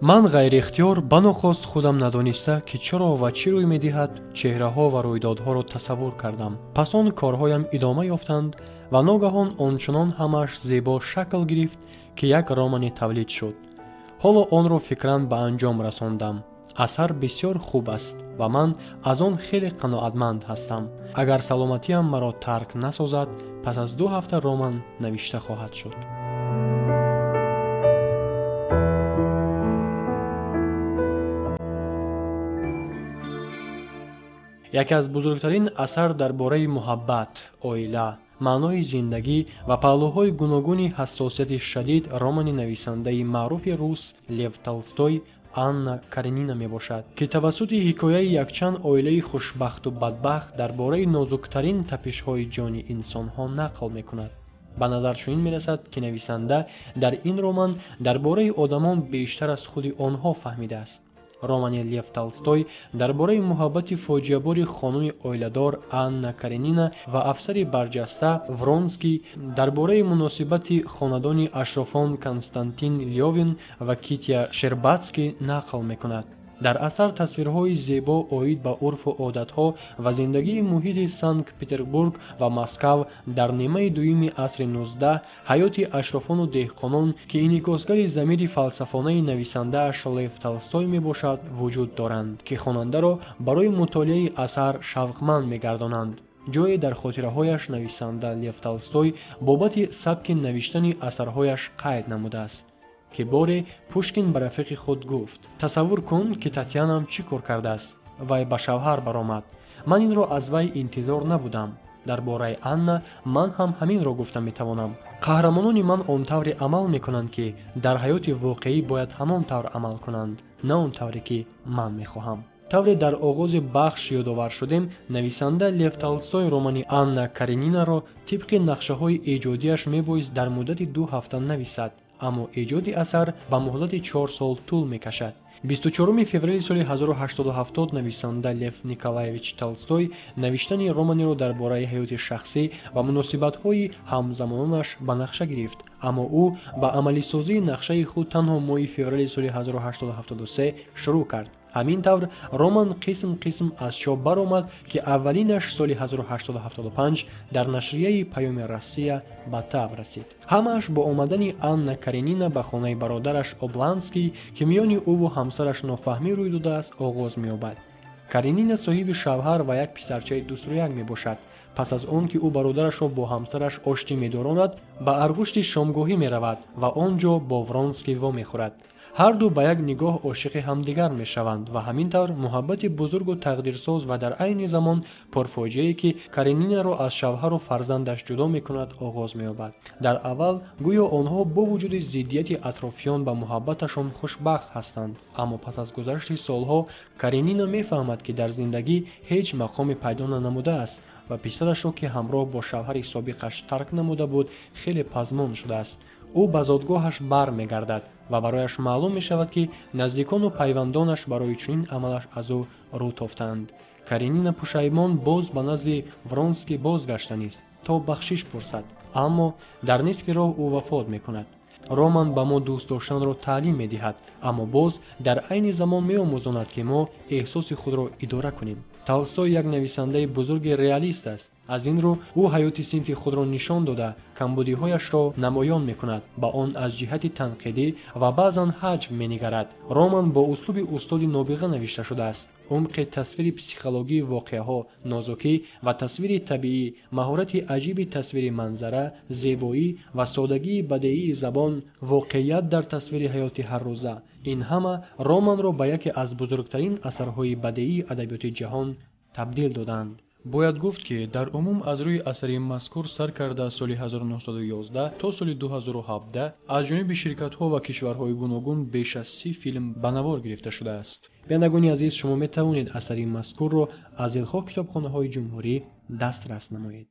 Ман ғайриихтиёр банохост худам надониста, ки чаро ва чӣ рӯй медиҳад, чеҳраҳо ва рӯйдодҳоро тасаввур кардам. Пас он корҳоям идома ёфтанд ва ногаҳон ончунон ҳамааш зебо шакл гирифт, ки як романе тавлид шуд. Ҳоло онро фикран ба анҷом расондам. Асар бисёр хуб аст ва ман аз он хеле қаноатманд ҳастам. Агар саломатиам маро тарк насозад, пас аз 2 ҳафта роман навишта хоҳад шуд. Яке аз бузургтарин асар дар бораи муҳаббат, оила, маънои зиндагӣ ва паҳлӯҳои гуногуни ҳассосияти шадид романи нависандаи маъруфи рус Лев Толстой Анна Каренина мебошад, ки тавассути ҳикояи якчанд оилаи хушбахту бадбахт дар бораи нозуктарин тапишҳои ҷони инсонҳо нақл мекунад. Ба назар чунин мерасад, ки нависанда дар ин роман дар бораи одамон бештар аз худи онҳо фаҳмидааст. Романи Лев Толстой дар бораи муҳаббати фоҷиабори хонуми оиладор Анна Каренина ва афсари барҷаста Вронский, дар бораи муносибати хонадони ашрофон Константин Лёвин ва Китя Шербатский нақл мекунад. Дар асар тасвирҳои зебо оид ба урфу одатҳо ва зиндагии муҳити Санкт-Петербург ва Москав дар нимаи дуюми асри 19, ҳаёти ашрофону деҳқонон, ки инъикосгари замири фалсафонаи нависандааш Лев Толстой мебошад, вуҷуд доранд, ки хонандаро барои мутолиаи асар шавқманд мегардонанд. Ҷое дар хотираҳояш нависанда Лев Толстой бобати сабки навиштани асарҳояш қайд намудааст, ки боре Пушкин ба рафиқи худ гуфт: «Тасаввур кун, ки Татьянам чӣ кор кардааст. Вай ба шавҳар баромад. Ман инро аз вай интизор набудам. Дар бораи Анна ман ҳам ҳаминро гуфта метавонам. Қаҳрамонони ман он тавре амал мекунанд, ки дар ҳаёти воқеӣ бояд ҳамон тавр амал кунанд, на он тавре ки ман мехоҳам». Тавре дар оғози бахш ёдовар шудем, нависанда Лев Толстой романи Анна Каренинаро тибқи нақшаҳои эҷодиаш мебоист дар муддати 2 ҳафта нависад, аммо эҷоди асар ба муҳлати 4 сол тӯл мекашад. 24 феврали соли 1870 нависанда Лев Николаевич Толстой навиштани романеро дар бораи ҳаёти шахсӣ ва муносибатҳои ҳамзамононаш ба нақша гирифт, аммо ӯ ба амалисозии нақшаи худ танҳо моҳи феврали соли 1873 шурӯъ кард. Ҳамин тавр роман қисм қисм аз чоп баромад, ки аввалинаш соли 1875 дар нашрияи Паёми Россия ба таб расид. Ҳамааш бо омадани Анна Каренина ба хонаи бародараш Обланский, ки миёни ӯву ҳамсараш нофаҳмӣ рӯй додааст, оғоз меёбад. Каренина соҳиби шавҳар ва як писарчаи дусрӯяк мебошад. Пас аз он ки ӯ бародарашро бо ҳамсараш оштӣ медоронад, ба аргушти шомгоҳӣ меравад ва он ҷо бо Вронский вомехӯрад. Ҳар ду ба як нигоҳ ошиқи ҳамдигар мешаванд ва ҳамин тавр муҳаббати бузургу тақдирсоз ва дар айни замон пурфоҷиае, ки Каренинаро аз шавҳару фарзандаш ҷудо мекунад, оғоз меёбад. Дар аввал гӯё онҳо бо вуҷуди зиддияти атрофиён ба муҳаббаташон хушбахт ҳастанд, аммо пас аз гузашти солҳо Каренина мефаҳмад, ки дар зиндагӣ ҳеҷ мақоме пайдо нанамудааст ва писарашро, ки ҳамроҳ бо шавҳари собиқаш тарк намуда буд, хеле пазмон шудааст. Ӯ ба зодгоҳаш бармегардад ва барояш маълум мешавад, ки наздикону пайвандонаш барои чунин амалаш аз ӯ рӯ тофтаанд. Каренина пушаймон боз ба назди Вронский бозгаштанист, то бахшиш пурсад, аммо дар нисфи роҳ ӯ вафот мекунад. Роман ба мо дӯст доштанро таълим медиҳад, аммо боз дар айни замон меомӯзонад, ки мо эҳсоси худро идора кунем. Толстой як нависандаи бузурги реалист аст. Аз ин рӯ ӯ ҳаёти синфи худро нишон дода, камбудиҳояшро намоён мекунад, ба он аз ҷиҳати танқидӣ ва баъзан ҳаҷв менигарад. Роман бо услуби устоди нобиға навишта шудааст. Умқи тасвири психологии воқеаҳо, нозукӣ ва тасвири табиӣ, маҳорати аҷиби тасвири манзара, зебоӣ ва содагии бадеии забон, воқеият дар тасвири ҳаёти ҳаррӯза. Ин ҳама романро ба яке аз бузургтарин асарҳои бадеии адабиёти ҷаҳон табдил доданд. Бояд гуфт, ки дар умум аз рӯи асари мазкур сар карда аз соли 1911 то соли 2017 аз ҷониби ширкатҳо ва кишварҳои гуногун беш аз 30 филм ба навор гирифта шудааст. Бинандагони азиз, шумо метавонед асари мазкурро аз дилхоҳ китобхонаҳои ҷумҳурӣ дастрас намоед.